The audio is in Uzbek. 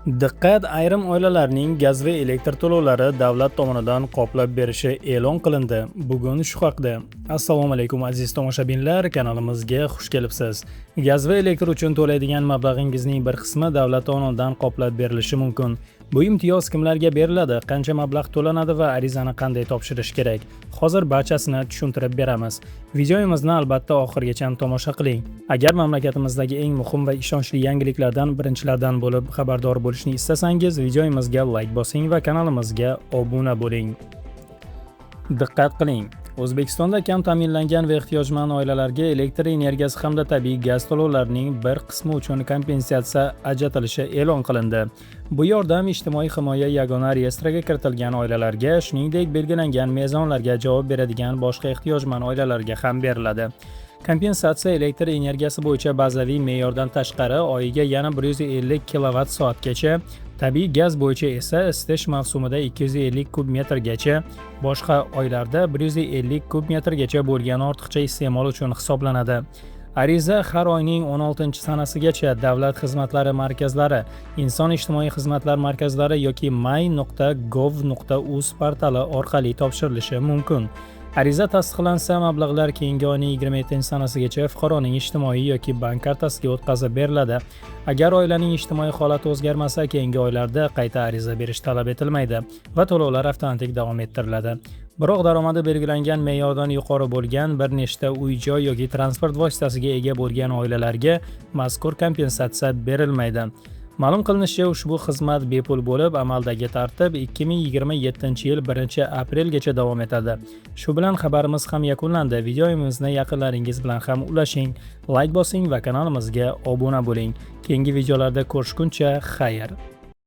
Diqqat, ayrim oilalarning gaz va elektr to'lovlari davlat tomonidan qoplab berishi e'lon qilindi. Bugun shu haqida. Assalomu alaykum, aziz tomoshabinlar, kanalimizga xush kelibsiz. Gaz va elektr uchun to'laydigan mablag'ingizning bir qismi davlat tomonidan qoplab berilishi mumkin. Bu imtiyoz kimlarga beriladi, qancha mablag' to'lanadi va arizani qanday topshirish kerak? Hozir barchasini tushuntirib beramiz. Videomizni albatta oxirigacha tomosha qiling. Agar mamlakatimizdagi eng muhim va ishonchli yangiliklardan birinchilardan bo'lib xabardor bo'lishni istasangiz, videomizga like bosing va kanalimizga obuna bo'ling. Diqqat qiling! O'zbekistonda kam ta'minlangan va ehtiyojmand oilalarga elektr energiyasi hamda tabiiy gaz to'lovlarining bir qismi uchun kompensatsiya ajratilishi e'lon qilindi. Bu yordam ijtimoiy himoya yagona reyestriga kiritilgan oilalarga, shuningdek, belgilangan mezonlarga javob beradigan boshqa ehtiyojmand oilalarga ham beriladi. Kompensatsiya elektr energiyasi bo'yicha bazaviy me'yordan tashqari oyiga yana 150 kilovat soatgacha, tabiiy gaz bo'yicha esa isitish mavsumida 250 kub metrgacha, boshqa oylarda 150 kub metrgacha bo'lgan ortiqcha iste'mol uchun hisoblanadi. Ariza har oyning 16 sanasigacha davlat xizmatlari markazlari, inson ijtimoiy xizmatlar markazlari yoki my.gov.uz portali orqali topshirilishi mumkin. Ariza tasdiqlansa, mablag'lar keyingi oyning 27 sanasigacha fuqaroning ijtimoiy yoki bank kartasiga o'tkazib beriladi. Agar oilaning ijtimoiy holati o'zgarmasa, keyingi oylarda qayta ariza berish talab etilmaydi va to'lovlar avtomatik davom ettiriladi. Biroq daromadi belgilangan me'yordan yuqori bo'lgan, bir nechta uy-joy yoki transport vositasiga ega bo'lgan oilalarga mazkur kompensatsiya berilmaydi. Ma'lum qilinishicha, ushbu xizmat bepul bo'lib, amaldagi tartib 2027-yil 1-aprelgacha davom etadi. Shu bilan xabarimiz ham yakunlandi. Videomizni yaqinlaringiz bilan ham ulashing, like bosing va kanalimizga obuna bo'ling. Keyingi videolarda ko'rishguncha xayr.